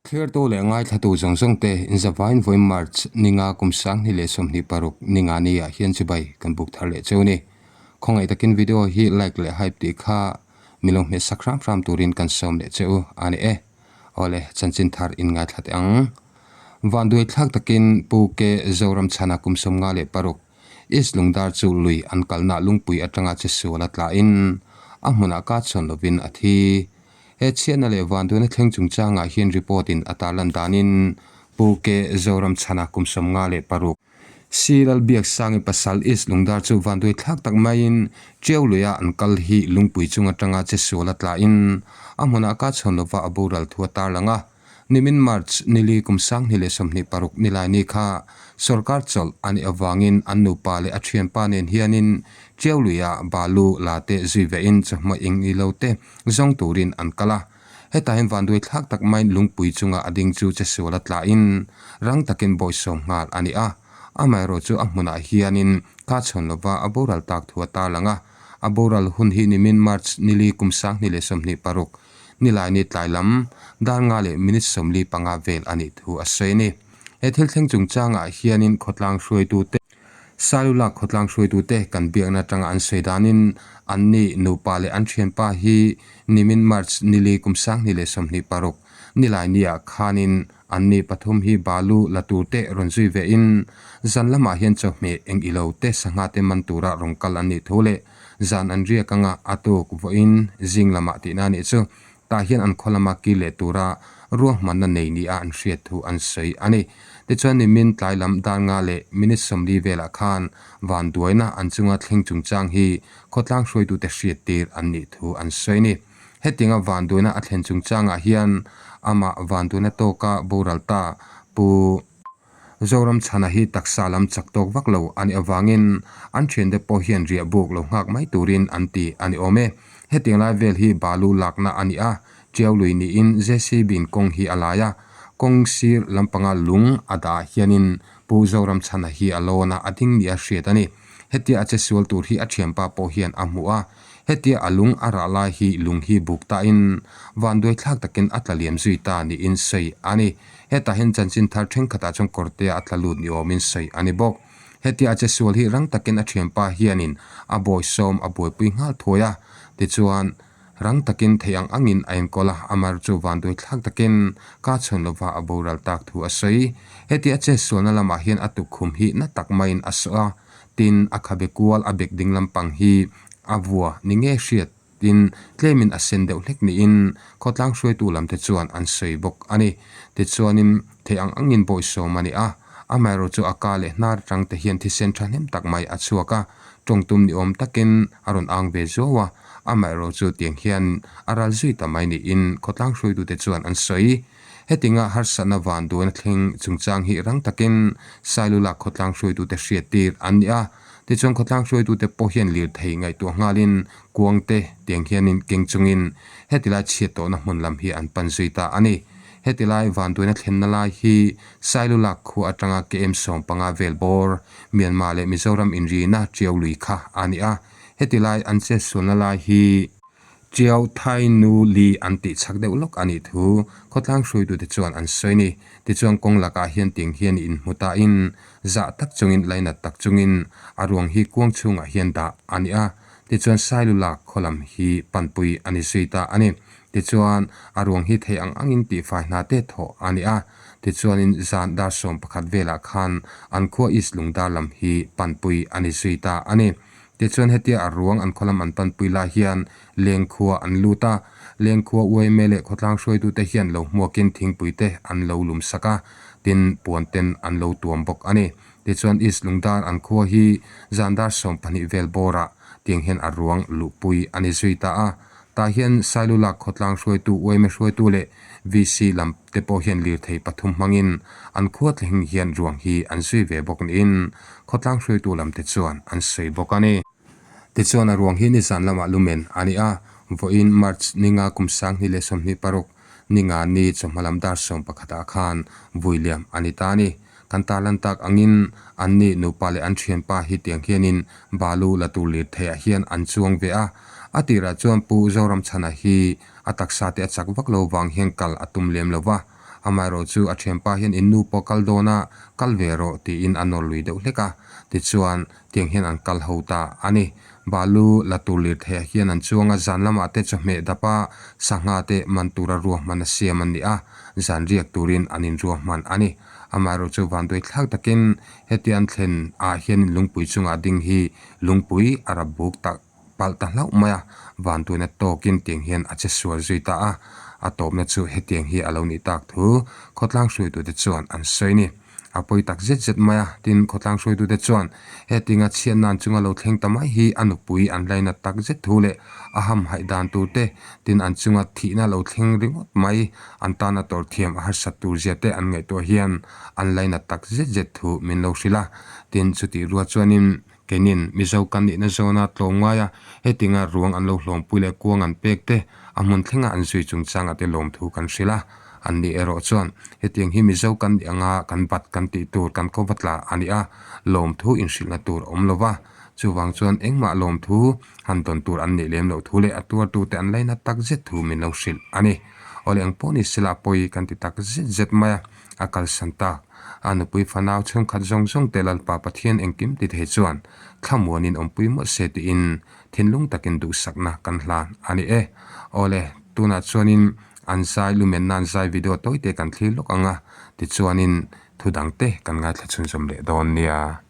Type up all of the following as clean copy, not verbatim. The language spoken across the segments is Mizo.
Thliartu leh ngaithlatu zawng zawng te inzavain vawi March ninga kum 2026 ninga ni ah hian chibai kan buk thar leh cheu ni. Khawngaih takin video hi like leh hype tih kha mi lo hmeh sak hram hram turin kan sawm leh che u a ni e. Awle chanchin thar in ngaithla teh ang. Vanduai thlak takin Pu K Zoramchhana kum 56 East Lungdar chu lui an kalna lungpui atanga che sual a tlahin a hmunah ka chhawn lovin a thi. He chhiatna leh vanduaina thleng chungchangah hian report in a tarlan danin Pu K Zoramchhana kum 56, Si Lalbiaksangi pasal East Lungdar chu vanduai thlak tak maiin Tiau luia an kal hi lungpui chung atanga che sual a tlahin a hmunah ka chhawn lova a boral thu a tarlang a. Nimin March nili kum 2026 nilai ni kha sorkar chawlh a nih avangin an nupa leh a thianpa nen hianin Tiau luia balu la te zui vehin chawhma eng ni lo te zawng turin an kal a. Hetah hian vanduai thlak tak maiin lungpui chunga a ding chu che sual a tlahin rang takin bawisawm nghal a ni a. Amaherawh chu a hmunah hianin ka chhawn lova a boral tak thu a tarlang a. A boral hun hi nimin March nili kum 2026 Nilaini tlai lam dar nga leh minute 45 vel a nih thu a sawi a ni. He thil thleng chungchangah hianin khawtlang hruaitute, Sailulak khawtlang hruaitute kan biakna atanga an sawi danin anni nupa leh an thianpa hi nimin March nili kum 2026 Nilaini-ah khanin anni pathum hi balu la turte rawn zui vein zan lamah hian chawhmeh eng ilo te sangha te man tura rawn kal an nih thu leh Zan an riak anga a tuk vawiin zing lamah tihna a nih chu. Tah hian an khaw lama kir leh tura ruahmanna nei nia an hriat thu an sawi a ni. Tichuan nimin tlai lam dar nga leh minute 40 velah khan vanduaina an chunga thleng chungchang hi khawtlang hruaitute hriat tir an nih thu an sawi a ni. Hetianga vanduaina a thlen chungchangah hian amah vanduaina tawka boral ta Pu. Zoramchhana hi taksa lam chak tawk vak lo a nih avangin an thiante pawh hian riah buk lo nghak mai turin an ti a ni awm e. Hetiang lai vel hi balu lakna a ni a, Tiau lui niin JCB in kawng hi a lai a, kawng sir lampanga lung a dah hianin Pu Zoramchhana hi a lawn a, a ding nia hriat a ni. Hetia a che sual tur hi a thianpa pawh hian a hmu a, hetia a lung a rah lai hi lung hi buk tain vanduai thlak takin a tla liam zui ta niin sawi a ni. Hetah hian chanchin thar thenkhatah chuan kawrtea a tla lut ni awmin sawi a ni bawk. Hetia a che sual hi rang takin a thianpa hianin a bawisawm a buaipui nghal thuai a, tichuan rang takin thei ang angin a enkawl a, amar chu vanduai thlak takin ka chhawn lova a boral tak thu a sawi. Hetia a che sualna lamah hian a tukkhum hi na tak maiin a sawh a, tin a khabe kual a bek ding lampang hi a vua ni nge hriat Tin, tlemin a sen deuh hlek niin khawtlang hruaitu lamte chuan an sawi bawk a ni. Tichuanin, thei ang angin bawisawm a ni a, amaherawh chu a ka leh hnar atangte hian thisen thahnem tak mai a chhuak a, tawngtum ni awm takin a rawn ang ve zuau a, amaherawh chu tiang hian a ral zui ta mai niin khawtlang hruaitute chuan an sawi. Hetinga harsatna vanduaina thleng chungchang hi rang takin Sailula khawtlang hruaitute hriattir an ni a, Tichuan khawtlang hruaitute pawh hian lirthei ngaihtuah nghalin kuangte tiang hianin keng chungin heti lai chhiat tawhna hmun lam hi an pan zui ta a ni. Heti lai vanduaina thlenna lai hi Sailulak khua atanga KM 15 vel bawr Myanmar leh Mizoram inrina Tiau lui kha a ni a. Heti lai an chetsualna lai hi. Tiau Thai Nu Li an tih chak deuh lawk a nih thu khawtlang hruaitute chuan an sawi ni. Tichuan kawng lakah hian tiang hian inhmu tain zah tak chungin lainat tak chungin a ruang hi kuang chhungah hian dah a ni a. Tichuan Sailu lak khaw lam hi panpui a ni zui ta a ni. Tichuan a ruang hi thei ang angin tihfai hna te thawh a ni a. Tichuanin zan dar 11 velah khan an khua East Lungdar lam hi panpui a ni zui ta a ni. Tichuan hetia a ruang an khawlam an panpui lai hian lengkhua an lut a, lengkhua uaime leh khawtlang hruaitute hian lo hmuakin thingpui te an lo lum sak a, tin puan ten an lo tuam bawk a ni. Tichuan East Lungdar an khua hi zan dar 12 vel bawrah tiang hian a ruang luhpui a ni zui ta a. Tah hian Sailulak khawtlang hruaitu uaime hruaitu leh VC lam te pawh hian lirthei pathum hmangin an khua thleng hian ruang hi an zui ve bawk niin khawtlang hruaitu lam te chuan an sawi bawk a ni. Tichuan a ruang hi nizan lamah lumen a ni a, vawiin March ninga kum 2026 ninga ni chawhma lam dar 11 ah khan vui liam a ni ta a ni. Kan tarlan tak angin anni nupa leh an thianpa hi tiang hianin balu la tur lirthei ah hian an chuang ve a. A tirah chuan Pu Zoramchhana hi a taksa te a chak vak lo vang hian kal a tum lem lo va. Amaherawh chu a thianpa hian in nu pawh kal dawn a, kal ve rawh tiin a nawr lui deuh hlek a. Tichuan, tiang hian an kal ho ta a ni. Balu la tur lirthei ah hian an chuang a, zan lamah te chawhmeh dap a, sangha te man tura ruahman a siam an ni a, zan riak turin an inruahman a ni. Amaherawh chu vanduai thlak takin hetia an thlen ah hian lungpui chungah ding hi lungpui a rap buk tak palh ta hlauh mai a, vantuina tawkin tiang hian a che sual zui ta a, a tawpna chu hetiang hi a lo nih tak thu khawtlang hruaitute chuan an sawi ni. A pawi tak zet zet mai a, tin khawtlang hruaitute chuan hetinga chhiatna an chunga lo thleng ta mai hi a nupui an lainat tak zet thu leh a hamhaih dan tur te, tin an chunga thihna lo thleng ringawt mai an tana tawrh thiam a harsat tur zia te an ngaihtuah hian an lainat tak zet zet thu min lo hrilh a, tin chutih rual chuanin Keinin Mizo kan nihna zawna tlawm ngai a, hetinga ruang an lo hlawmpui leh kuang an pek te, a hmun thlenga an zui chungchanga te lawmthu kan hrilh a. An nih erawh chuan hetiang hi Mizo kan nih anga kan bat kan tih tur kan ko va tla a ni a, lawmthu inhrilhna tur a awm lo va. Chuvang chuan engmah lawmthu han dawn tur an nih lem loh thu leh a tuartute an lainat tak zet thu min lo hrilh a ni. Awle eng pawh ni sela pawi kan ti tak zet zet mai a. A kalsan tak. A nupui fanau chhungkhat zawng zawng te Lalpa Pathian engkim ti thei chuan thlamuanin awmpui mawlh se tiin thinlung takin duhsakna kan hlan a ni e. Awle, tunah chuanin an zai lumenna an zai video tawite kan thlir lawk ang a, tichuanin thu dangte kan ngaithla chhunzawm leh dawn nia.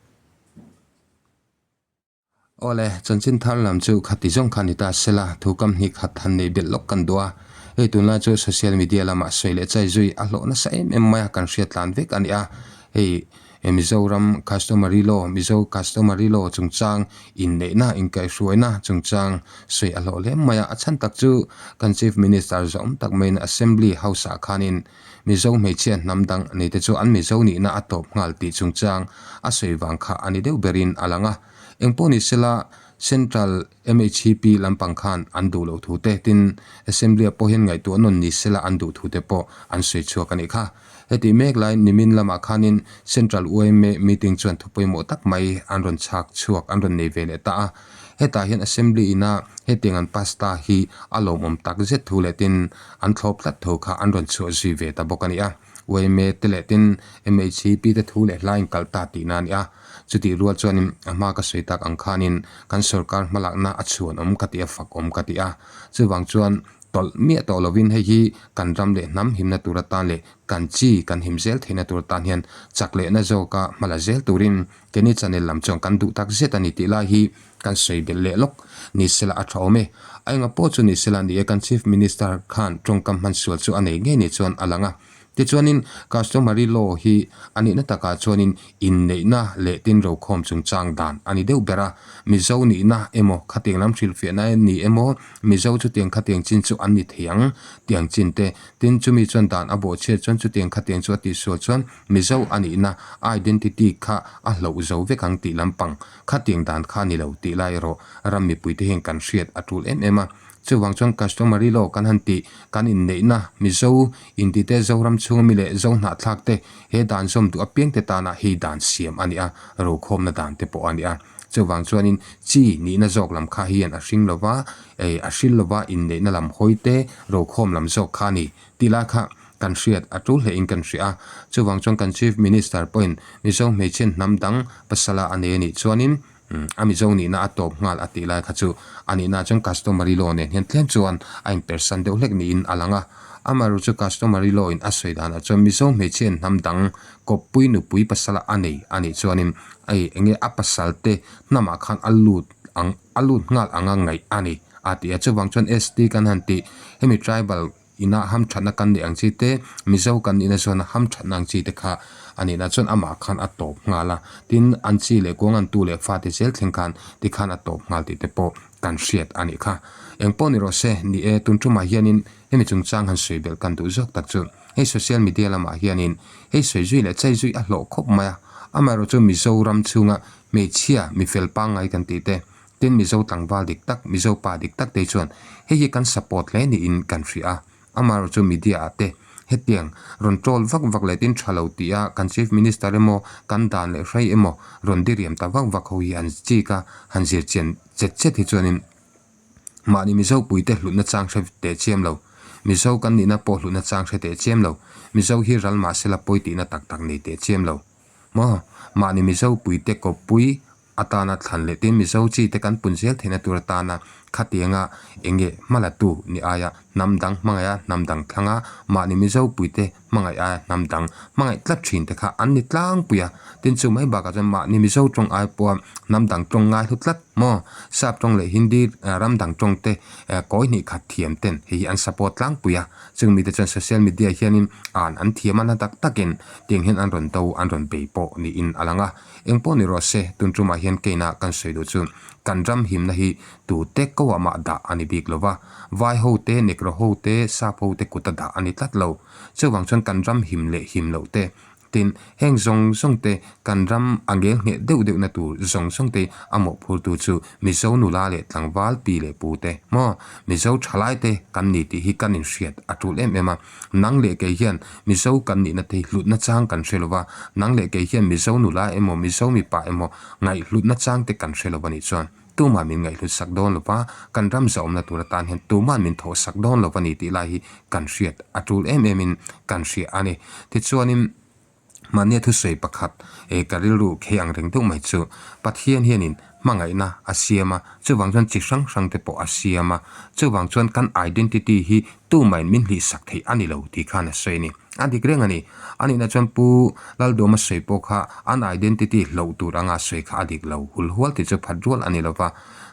Awle, chanchin thar lam chu khati zawng kha ni ta sela, thu kam hnih khat han neih belh lawk kan duh a. Hei tunlai chu social media lamah sawi leh chai zui a hlawh nasa em em mai a, kan hriat tlan vek a ni a. Hei Mizoram customary law, Mizo customary law chungchang inneihna, inkaihhruaina chungchang sawi a hlawh hle mai a. A chhan tak chu kan Chief Minister zawm tak maiin Assembly House ah khanin Mizo hmeichhia hnam dang neite chu an Mizo nihna a tawp nghal tih chungchang a sawi vang kha a ni deuh berin a lang a. Engpawh ni sela Central MHEP lampang khan an duh loh thu te, tin Assembly ah pawh hian ngaihtuah nawn ni sela an duh thu te pawh an sawi chhuak a nih kha. Hetih mek lai nimin lamah khanin Central yma meeting chuan thu pawimawh tak mai an rawn chhak chhuak an rawn nei ve leh ta a. Hetah hian Assembly ina hetiang an pass ta hi a lawmawm tak zet thu leh tin an thlawp tlat tho kha an rawn chhuah zui ve ta bawk a ni a. Yma te leh tin MHEP te thu leh hla inkalh ta tihna a ni a. Chutih rual chuanin a hma ka sawi tak ang khanin kan sorkar hmalakna a chhuan awm ka ti a, fak awm ka ti a. Chuvang chuan tawlh miah tawh lovin hei hi kan ram leh hnam himna tur atan leh kan chi kan him zel theihna tur atan hian chak lehna zawka hmala zel turin keini channel lam chuan kan duh tak zet a ni tih lai hi kan sawi belh leh lawk ni sela a tha awm e. A enga pawh chu ni sela ni e kan Chief Minister khan tawngkam hman sual chu a nei ngei ni chuan a lang a. Tichuanin customary law hi a nihna takah chuanin inneihna leh tin rokhawm chungchang dan a ni deuh ber a. Mizo nihna emaw khatiang lam hrilhfiahna ni emaw Mizo chutiang khatiang chin chu an ni thei ang tiang chin te. Tin chumi chuan dan a bawhchhiat chuan chutiang khatiang chu a tihsual chuan Mizo a nihna identity kha a hloh zo vek ang tih lampang khatiang dan kha a ni lo tih lai erawh ram mipuite hian kan hriat a tul em em a. Chuvang chuan customary law kan han tih kan inneihna Mizo intite Zoram chhunga mi leh Zo hnahthlak te he dan zawm duh apiang te tana hei dan siam a ni a, rokhawmna dan te pawh a ni a. Chuvang chuanin chi nihna zawk lam kha hian a hring lova, ei a hril lova inneihna lam hawi te rokhawm lam zawk kha a ni tih lai kha kan hriat a tul hlein kan hria a. Chuvang chuan kan Chief Minister pawhin Mizo hmeichhian hnam dang pasala a nei a nih chuanin A Mizo nihna a tawp nghal a tih lai kha chu a nihna chuan customary law nen hian tlem chuan a inpersan deuh hlek niin a lang a. Amaherawh chu customary law in a sawi danah chuan Mizo hmeichhiain hnam dang kawppui nupui pasala a nei a nih chuanin ei enge a pasal te hnamah khan a lut ang a lut nghal anga ngaih a ni a ti a. Chuvang chuan ST kan han tih hemi tribal Inah hamthatna kan neih ang chi te, Mizo kan nihna chuan hamthatna ang chi te kha a nihna chuan amah khan a tawp nghal a. Tin, an chi leh kuang an tu leh fate zel thleng khan tikhan a tawp nghal tih te pawh kan hriat a nih kha. Engpawh ni rawh se, ni e, tun tumah hianin hemi chungchang han sawi belh kan duh zawk tak chu hei social media lamah hianin hei sawi zui leh chai zui a hlawh khawp mai a. Amaherawhchu chu Mizoram chhunga hmeichhia mifel pangngai kan tih te, Tin, Mizo tlangval dik tak, Mizo pa dik tak te chuan hei hi kan support hle niin kan hria a. Amaherawh chu media ah te hetiang rawn troll vak vak leh tin tha lo tih a kan Chief Minister emaw kan dan leh hrei emaw rawn diriam ta vak vak ho hi han chik a, han zir chian chet chet hi chuanin mahni Mizo puite hlutna chang hre teh chiam lo. Mizo kan nihna pawh hlutna chang hre teh chiam lo. Mizo hi ral mahsela pawi tihna tak tak nei teh chiam lo. Maw? Mahni Mizo puite kawppui atana thlan leh tin Mizo chi te kan pun zel theihna tur atana khatianga enge hmalatu ni aia hnam dang hmangaih a, hnam dang thlang a, mahni Mizo puite hmangaih aia hnam dang hmangaih tlat thin te kha an ni tlangpui a. Tin chu mai bakah chuan mahni Mizo tawng ai pawha hnam dang tawng ngai hlu tlat maw? Sap tawng leh Hindi ram dang tawng te kawi hnih khat thiam ten hei hi an support tlangpui a. Chung mite chuan social media hianin an an thiam a na tak takin tiang hian an rawn do an rawn bei pawh niin a lang a. Eng pawh ni rawh se, tun tumah hian keina kan sawi duh chu kan ram himna hi tute koah mah dah a ni bik lo va, vai ho te, negro ho te, sap ho te kuta dah a ni tlat lo. Chuvang chuan kan ram him leh him loh te, tin, heng zawng zawng te, kan ram a ngel ngheh deuh deuhna tur zawng zawng te a mawhphurtu chu Mizo nula leh tlangval pi leh pu te maw, Mizo thalai te kan ni tih hi kan inhriat a tul em em a. Nang leh kei hian Mizo kan nihna te hi hlutna chang kan hre lo va, nang leh kei hian Mizo nula emaw Mizo mipa emaw ngaihhlutna chang te kan hre lo a nih chuan tumah min ngaihhlut sak dawn lo va, kan ram zahawmna tur atan hian tumah min thawh sak dawn lo a ni tih lai hi kan hriat a tul em em in kan hria a ni. Tichuanin. Mahnia thusawi pakhat eh ka rilru khei ang reng deuh mai chu Pathian hianin hmangaihna a siam a, chuvang chuan chi hrang hrang te pawh a siam a, chuvang chuan kan identity hi tumahin min hlihsak theih a ni lo tih khan a sawi a ni. A dik reng a ni. A nihna chuan Pu Lalduama sawi pawh kha an identity hloh tur anga sawi kha a dik lo hulhual tih chu phat rual a ni lo va,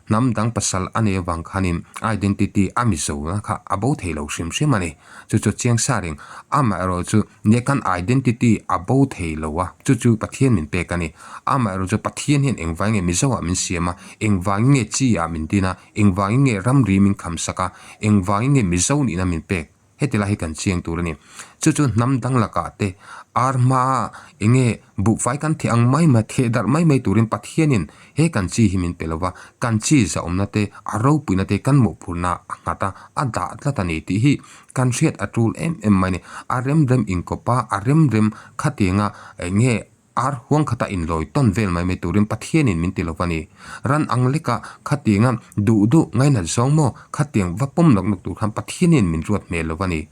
hnam dang pasal a nei avang khanin identity a mizona kha a bo thei lo hrim hrim a ni. Chu chu chiang sa reng. Amaherawh chu nia kan identity a bo thei lo a, chu chu Pathian min pek a ni. Amaherawh chu Pathian hian engvai nge Mizo ah min siam a, engvangin nge chi ah min din a, engvangin nge ramri min kham sak a, engvangin nge Mizo nihna min pek? Heti lai hi kan chiang tur a ni. Chu chu hnam dang lakah te ar hmaa enge buhfai kan theh ang mai mai, theh darh mai mai turin Pathianin He kan chi hi min pe lo va, kan chi zahawmna te, a ropuina te kan mawhphurhna a nghat a, a dah tlat a ni tih hi kan hriat a tul em em mai a ni. A rem rem inkawp a, a rem rem khatianga eng nge ar huang khata inlawi tawn vel mai mai turin Pathianin min ti lo va ni. Ran ang leka khatianga duh duh ngainat zawng maw khatiang va pawm nawk nawk tur khan Pathianin min ruat hmel lo va ni.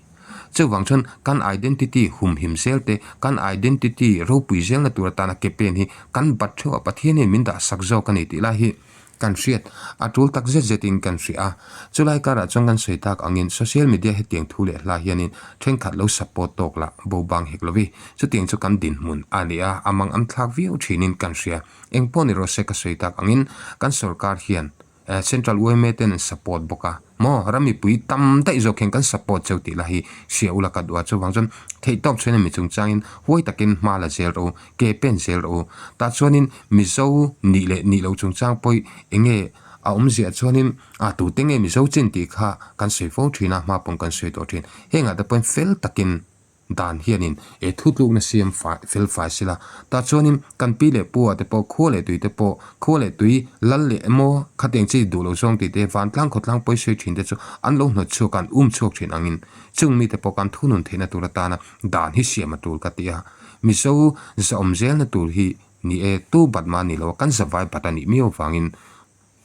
Chuvang chuan kan identity humhim zel te, kan identity ropui zelna tur atana ke pen hi kan bat theuh a, Pathian hian min dah sak zawk a ni tih lai hi kan hriat a tul tak zet zetin kan hria a. Chulai karah chuan kan sawi tak angin social media hetiang thu leh hla hianin thenkhat lo support tawk lah bo bang hek lo vi. Chutiang chu kan dinhmun a ni a, a mang am thlak viau thinin kan hria. Engpawh ni rawh se ka sawi tak angin kan sorkar hian Central yma ten an support bawk a maw ram mipui tam daih zawk hian kan support cheu tih lah hi hria ula ka duh a chuvang chuan theihtawp chhuain a mi chungchangin huai takin hma la zel rawh u ke pen zel rawh u tah chuanin Mizo nih leh nih loh chungchang pawh eng nge a awmziah chuanin a tute nge Mizo chin tih kha kan sawi fo thin a hma pawh kan sawi tawh thin hengah te pawhin fel takin Dan hianin he thutlukna siam fai fel fai sila. Tah chuanin kan pi leh pu ah te pawh khua leh tui te pawh khua leh tui lal leh emaw khatiang chi duh lo zawng tih te vantlang khawtlang pawi sawi thin te chu an lo hnawt chhuak a an um chhuak thin angin chung mite pawh kan thunun theihna tur atana dan hi siam a tul ka ti a. Mizo zahawm zelna tur hi ni e tu bat mah ni lo a kan zavai bat a nih miau vangin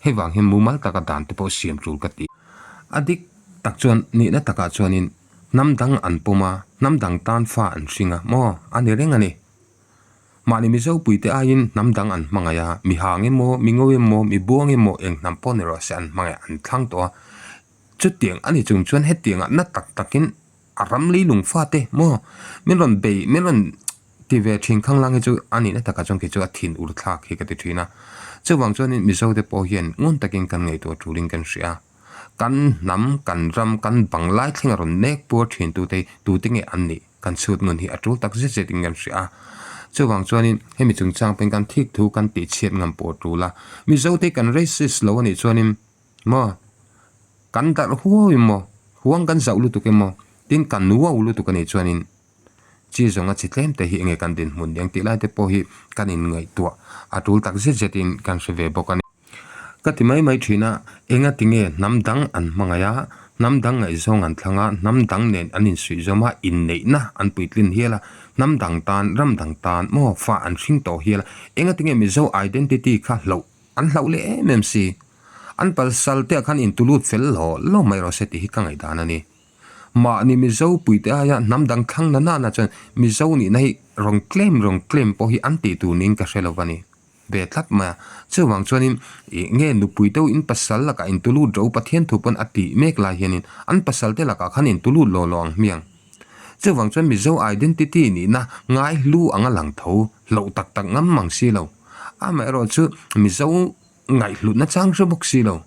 Hei vang hian mumal taka dan te pawh siam tul ka ti. A dik tak chuan nihna takah chuanin hnam dang an pawm a, hnam dang tan fa an hring a maw? A ni reng a ni. Mahni Mizopui te aiin hnam dang an hmangaih a, mi hang emaw, mi ngo emaw, mi buang emaw eng hnam pawh ni rawh se an hmangaih an thlang tawh a. Chutiang a ni chung chuan hetiangah na tak takin a ram leilung fate maw min rawn bei min rawn ti ve thin khanglang hi chu a nihna takah chuan kei chu a thin ur thlak hi ka ti thin a chuvang chuanin Mizo te pawh hian ngun takin kan ngaihtuah tulin kan hria a kan hnam kan ram kan bang lai thleng a rawn nek puar thin tute hi tute nge an nih kan chhut ngun hi a tul tak zet zetin kan hria a chuvang chuanin hemi chungchang pawhin kan thik thu kan tih chhiat ngam pawh a tul a Mizo te hi kan racist lo a nih chuanin Maw? Kan darh huau emaw, huang kan zauh lutuk emaw, tin kan uau lutuk a nih chuanin chi zawnga chi tlem te hi enge kan dinhmun ni ang tih lai te pawh hi kan inngaihtuah a tul tak zet zetin kan hre ve bawk a ni. Ka ti mai mai thin a, enga tinge hnam dang an hmangaih a, hnam dang ngaihzawng an thlang a, hnam dang nen an insuihzawm a, inneihna an puitlin hial a, hnam dang tan, ram dang tan maw fa an hring tawh hial a, enga tinge Mizo identity kha hloh An hlauh leh em em si. An pasal te ah khan in tulut fel hlawh hlawh mai rawh se tih hi ka ngaihdan a ni. Mahni Mizo puite aia hnam dang thlang na nana chuan Mizo nihna hi rawn claim rawn claim pawh hi an tih tur niin ka hre lo a ni ve tlat mai a. Chuvang chuanin ih nge nupui deuh in pasal lakah in tulut ro Pathian thu pawn a tih mek lai hianin an pasal te lakah khan in tulut law law ang hmiang. Chuvang chuan Mizo identity nihna ngai hlu anga lang tho hloh tak tak ngam mang si lo. Amaherawhchu chu Mizo ngaihhlutna chang hre bawk si lo.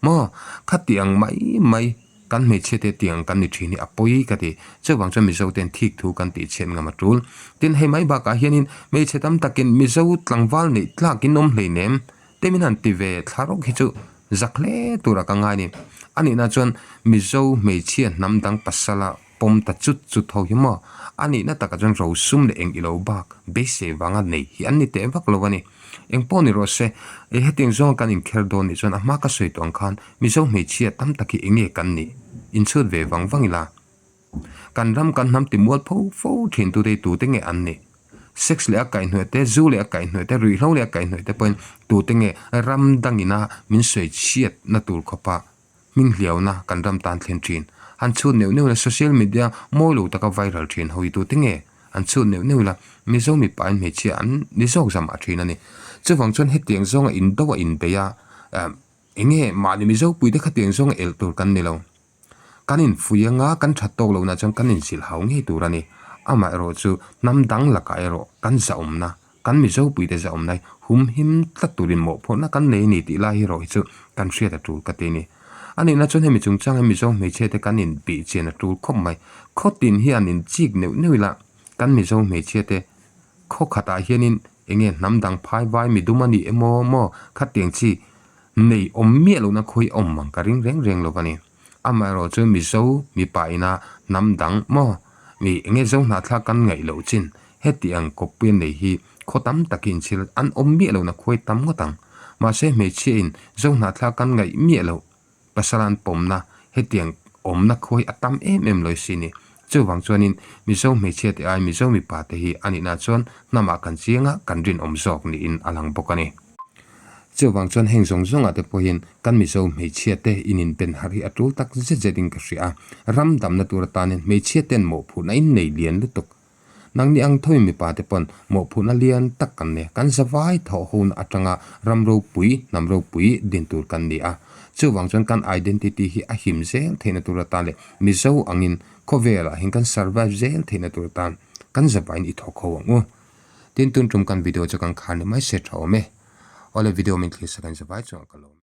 Maw? Khatiang mai mai kan hmeichhia te tiang kan ni thin hi a pawi ka ti. Chuvang chuan Mizo ten thik thu kan tih chhiat ngam a tul. Tin hei mai bakah hianin hmeichhe tam takin Mizo tlangval neih tlakin awm hleinem te min han ti ve thla rawk hi chu zak hle tura ka ngai a ni. A nihna chuan Mizo hmeichhia hnam dang pasala pawm ta chut chut ho hi maw? A nihna takah chuan rosum leh eng ilo bak beisei vanga nei hi an ni teh vak lo a ni. Eng pawh ni rawh se, e hetiang zawnga kan inkher dawn nih chuan a hma ka sawi tawh ang khan Mizo hmeichhia tam tak hi eng nge kan nih? Inchhut ve vang vang ila. Kan ram kan hnam timual pho fo thin tute hi tute nge an nih? Sex leh a kaihhnawih te, zu leh a kaihhnawih te, ruihhlo leh a kaihhnawih te pawhin tute nge ram dangina min sawi chhiatna tur khawpa Hminghliauna kan ram tan thlen thin. Han chhut neuh neuh la social media mawi lo taka viral thin ho hi tute nge an chhut neuh neuh la Mizo mipa in hmeichhia an ni zawk zam ah thin a ni. Chuvang chuan hetiang zawnga in do a inbei a eng nge mahni Mizo puite khatiang zawnga elh tur kan ni lo. Kan infui anga kan that tawk lohna chuan kan inzilh hau ngei tur a ni. Amaherawh chu hnam dang lakah erawh kan zahawmna Kan Mizo puite zahawmna hi humhim tlat turin mawhphurhna kan nei a ni tih lai hi erawh hi chu kan hriat a tul ka ti a ni. A nihna chuan hemi chungchang hi Mizo hmeichhia te kan inbih chian a tul khawp mai. Khaw tin hi an inchik neuh neuh ila kan Mizo hmeichhia te khaw khatah hianin eng nge hnam dang phai vai midum a nih emaw maw khatiang chi nei awm miah lohna khawi awm ang ka ring reng reng lo a ni. Amaherawh chu Mizo mipa ina hnam dang maw mi enge Zo hnahthlak kan ngaih loh chin heti ang kawppui an nei hi khaw tam takin chil an awm miah lohna khuai tam ngawt ang. Mahse hmeichhia in Zo hnahthlak kan ngaih miah loh pasal an pawmna hetiang awmna khuai a tam em em lawi si ni. Chuvang chuanin Mizo hmeichhia te ai Mizo mipa te hi a nihna chuan hnamah kan chiang a kan rinawm zawk niin a lang bawk a ni. Chuvang chuan heng zawng zawngah te pawhin kan Mizo hmeichhia te in inben harh hi a tul tak zet zet in ka hria a, ram damna tur atanin hmeichhia ten mawhphurhna in nei lian lutuk. Nangni ang thoin mipa te pawn mawhphurhna lian tak kan nei a, kan zavai thawh hona atanga ram ropui, hnam ropui din tur kan ni a. Chuvang chuan kan identity hi a him zel theihna tur atan leh Mizo angin khawvelah hian kan survive zel theihna tur atan kan zavaiin i thawk ho ang u. Tin tun tum kan video chu kan khar ni mai se tha awm e. Awle video min thlir sak an zavai chuan ka lawm e.